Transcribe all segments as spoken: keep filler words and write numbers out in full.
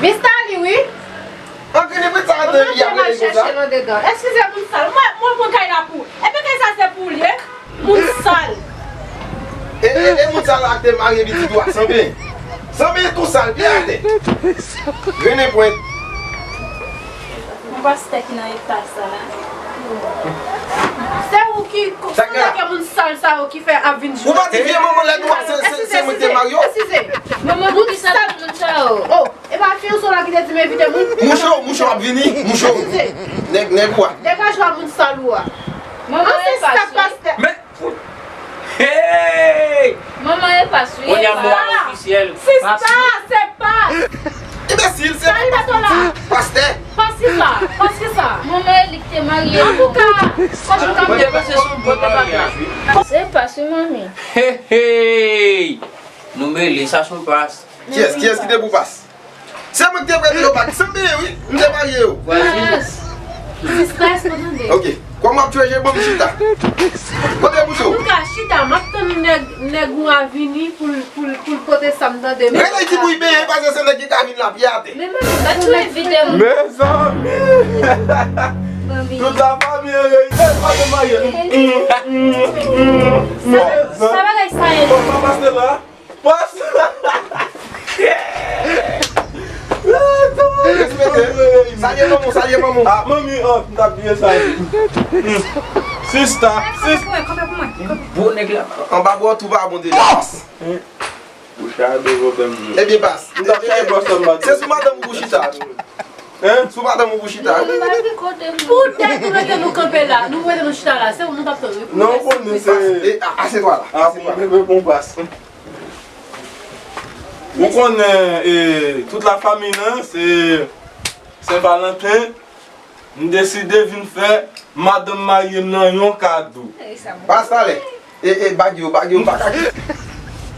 Mista li wi. Antre, li pran sa antre, y ap rele konsa. Eskize, moun sal. Mwen, mwen pran kay la pou. Epi kay sa se pou li, e? Moun sal. E, e, e moun sal la ki te marye pitit ou a, sanble. Sanble tou sal, pye atè. Grennen pwent. Yon pastè ki nan eta sa la. Se ou ki, se ou ki moun sal sa yo ki fè ap vin jwe. Ou pa di vye manman lèd ou a, se, se, se mwen ki te marye w. Eskize. Manman nou ki sal moun sa yo. Oh, e pa fiyanse w la ki te di m envite moun. Mouche w, mouche w ap vini, mouche w. Eskize. Nèg, nèg ou a. Degaje w a moun sal ou a. Manman e pa sal. Men, hey! Manman e pa sal. Kounye a mo a ofisyèl. Sista, se pa. Enbesil, se pa pastè. Pastè. Pas ki sa? Pas ki sa? Manman e li ki te marye. Antouka, antouka. Mwen te panse se yon bon maryaj, wi. Se pas wi, manmi. Hey, hey! Nou mele, sa se yon pas. Kiyès, kiyès ki te pou pas? Se mwen ki te prete yo bak. Sanble, wi. M te marye yo. Vwazin. Pas. Sista, èske w tande? Ok. Kòman w ap tchweje, ban m chita. Kote mouche w? Antouka, chita, m ap tann nèg, nèg ou a vini pou l, pou l, pou l pote sa m tande. Rele ki pou l benyen, paske se nèg ki ka vin la pye atè. Men mwen, mwen tou envite moun. Mezanmi! Tout la famille en réunion, pa de marye. Sa, sa bagay sa ye? Bon, sa pase la. Pas. Respekte. Salye manman w, salye manman w. Ah, manmi, oh, m t ap bliye sa. Sista, sista. Kanpe pou mwen, kanpe pou mwen. Bon nèg la. Anba bò tou pa bon deja. Bouch a de pwoblèm nou. Ebyen, pas. M t ap chache bòs la, m pa. Se sou madanm ou pou chita. Hein? Sou madanm ou pou chita. Poutèt ou mete nou kanpe la, nou mete nou chita la, se ou nou t ap tann wi. Non, ou konnen se. E, a, asetwa la. Ah, asetwa la. Bon, bebe, bon pas. Ou konnen, e, tout la fanmi nan, se Sen Valanten, m deside vin fè madanm marye m nan yon kado. Pas talè. E, e, bag yo, bag yo, m pa ka kite.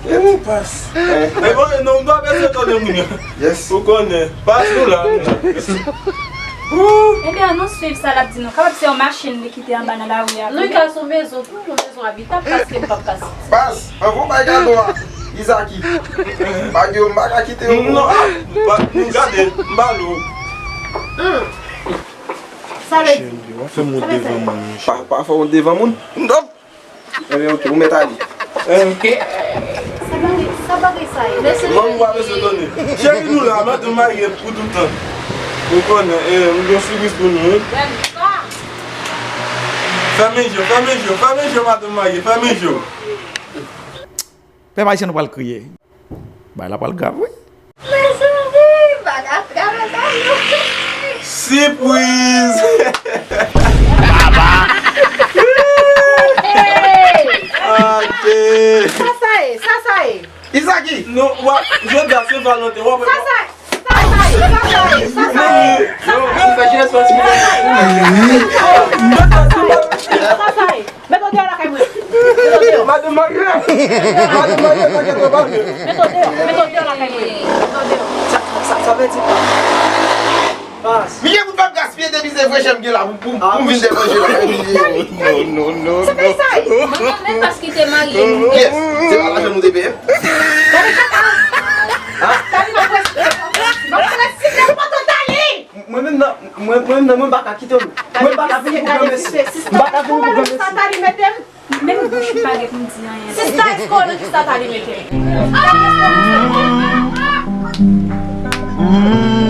E bon, pas. E bon, non, m pa bezwen tande moun yo. Yes. Ou konnen. Pas nou la, nou la. Ebyen, ann nou swiv sa l ap di nou. Kapab se yon machin li kite anba nan lari a. Nou ka sou mezon, tou yon mezon abitab, paske m p ap ka soti. Pas, anvan w bay kado a, Izaki. Bag yo, m pa ka kite yo. Non, ah, pa, nou gade, m ba l ou. Sa vle di. Cheri, w ap fè m wont devan moun, cheri. Pa, pa fè wont devan moun. Non. Ebyen, ok, ou mèt ale. Hein? Sa bagay, sa bagay sa ye? Manmi, w ap bezwen tande. Cheri, nou la, madanm marye pou toutan. Ou konnen, e, m gen yon sipriz pou nou, wi. Fèmen je w, fèmen je w, fèmen je w, madanm marye, fèmen je w. Pèp ayisyen nou pral kriye. Bagay la pral grav, wi. Mezanmi, m pa ka travèse non. Sipriz! Baba! Hey! Ate! Sa sa ye? Sa sa ye? Izaki! Non, wa, jodi a Sen Valanten, w ap. Sa sa ye? Sa sa ye? Sa sa ye? Sa sa ye? Non, non, fè jès pa sipriz. Sa sa ye? Mete w deyò lakay mwen. Mete w deyò. Madanm marye. Madanm marye, pa gen pwoblèm. Mete w deyò, mete w deyò lakay mwen. Mete w deyò. Sa, sa, sa vle di pa. Pas. Misye pou t ap gaspiye depi se frechè m gen la pou, pou, pou m vin deranje la. Non, non, non, non. Sa fè sa. Manman, men pas ki te marye. Yes, se pa lajan nou te peye. Gade kaka. Ha? Tali, mwen prèske, mwen prèske, mwen prèske, mwen prèske, Tali. Mwen menm nan, mwen, mwen menm nan, mwen pa ka kite w. Mwen pa ka vini pou granmesi. M pa ka vini pou granmesi. Sista, èske w nan kisa Tali mete m? Menm bouch li pa gen pou m di anyen. Sista, èske w nan kisa Tali mete m?